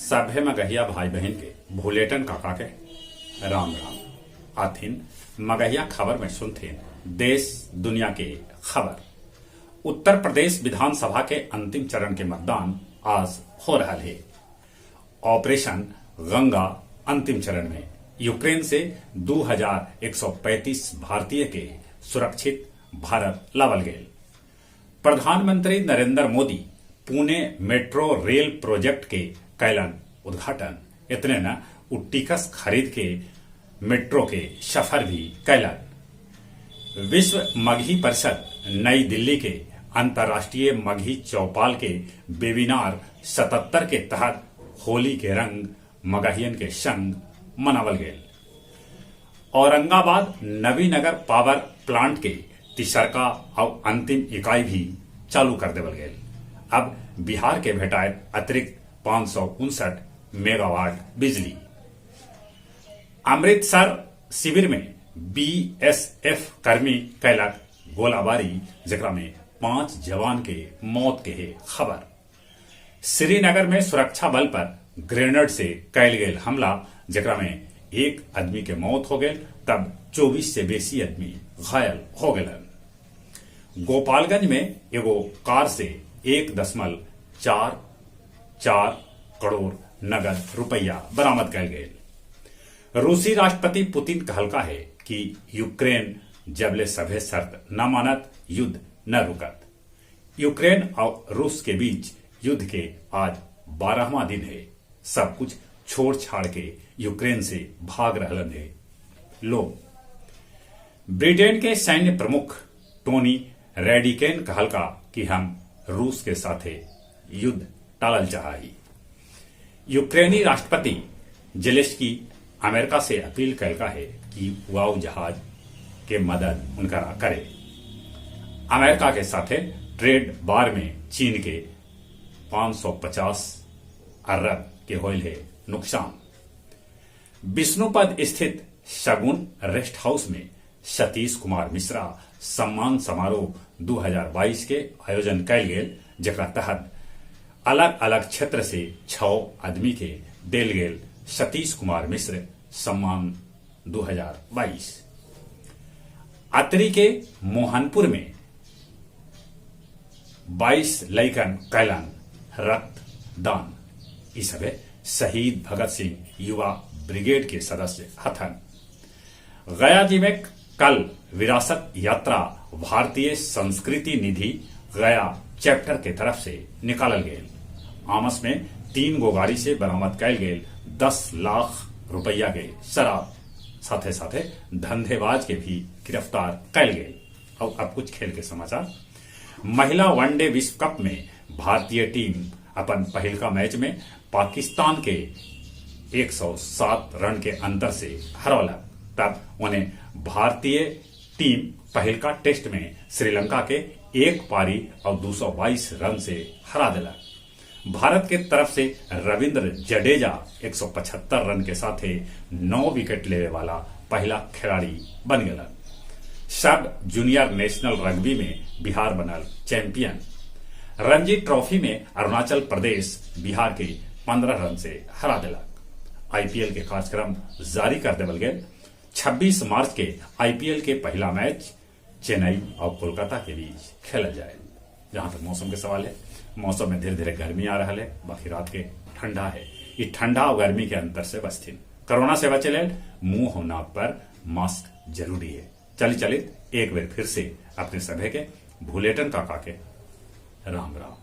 सभे मगहिया भाई बहन के भुलेटन काका के राम राम। आथिन मगहिया खबर में सुनथिन देश दुनिया के खबर। उत्तर प्रदेश विधानसभा के अंतिम चरण के मतदान आज हो रहा है। ऑपरेशन गंगा अंतिम चरण में यूक्रेन से 2135 भारतीय के सुरक्षित भारत लावल गए। प्रधानमंत्री Narendra Modi Pune metro rail project के कैलन उद्घाटन। इतने न उ टिकस खरीद के मेट्रो के सफर भी कैलन। विश्व मगही परिषद नई दिल्ली के अंतर्राष्ट्रीय मगही चौपाल के वेबिनार 77 के तहत होली के रंग मगहियन के संग मनावल गए। औरंगाबाद नवीनगर पावर प्लांट के तिसरका और अंतिम इकाई भी चालू कर देवल गए। अब बिहार के भेटाए अतिरिक्त 559 मेगावाट बिजली। अमृतसर शिविर में बीएसएफ कर्मी कैलक गोलाबारी, जेकरा में 5 जवान के मौत के है खबर। श्रीनगर में सुरक्षा बल पर ग्रेनेड से कैल गेल हमला, जेकरा में 1 आदमी के मौत हो गए, तब 24 से बेसी आदमी घायल हो गए। गोपालगंज में एगो कार से 1.44 करोड़ नगद रुपया बरामद कैल गए। रूसी राष्ट्रपति पुतिन कहलका है कि यूक्रेन जबले सभे शर्त न मानत युद्ध न रुकत। यूक्रेन और रूस के बीच युद्ध के आज 12वां दिन है। सब कुछ छोड़ छाड़ के यूक्रेन से भाग रहलन है लोग। ब्रिटेन के सैन्य प्रमुख टोनी रेडिकेन कहलका कि हम रूस के साथे युद्ध टालल चाही। यूक्रेनी राष्ट्रपति जेलेंस्की अमेरिका से अपील कैलका है कि वाउ जहाज के मदद उनका करे। अमेरिका के साथे ट्रेड बार में चीन के 550 अरब के होल है नुकसान। विष्णुपद स्थित शगुन रेस्ट हाउस में सतीश कुमार मिश्रा सम्मान समारोह 2022 के आयोजन कैल गेल, जेकरा तहत अलग अलग क्षेत्र से 6 आदमी के देल गेल सतीश कुमार मिश्र सम्मान 2022। अतरी के मोहनपुर में 22 लैकन कैलन रक्त दान। इस सबे शहीद भगत सिंह युवा ब्रिगेड के सदस्य हथन। गया जी में कल विरासत यात्रा भारतीय संस्कृति निधि गया चैप्टर के तरफ से निकालल गए। आमस में 3 गो गाड़ी से बरामद कैल गए 10 लाख रुपया के शराब, साथे साथे धंधेबाज के भी गिरफ्तार कैल गए। और अब कुछ खेल के समाचार। महिला वनडे विश्व कप में भारतीय टीम अपन पहिलका मैच में पाकिस्तान के 107 रन के अंतर से हरौलक। तब उन्हें भारतीय टीम पहिलका टेस्ट में श्रीलंका के 1 पारी और 222 रन से हरा दिला। भारत के तरफ से रविंद्र जडेजा 175 रन के साथ 9 विकेट लेवे वाला पहला खिलाड़ी बन गया। सब जूनियर नेशनल रग्बी में बिहार बनल चैंपियन। रणजी ट्रॉफी में अरुणाचल प्रदेश बिहार के 15 रन से हरा दिला। आईपीएल के कार्यक्रम जारी कर देवल गए। 26 मार्च के आईपीएल के पहला मैच चेन्नई और कोलकाता के बीच खेला जाए। जहां तक मौसम के सवाल है, मौसम में धीरे धीरे गर्मी आ रहा है, बाकी रात के ठंडा है। ये ठंडा और गर्मी के अंतर से बचथिन। कोरोना से बचे लेल मुंह और नाक पर मास्क जरूरी है। चली चलित एक बार फिर से अपने सभे के भूलेटन काका के राम राम।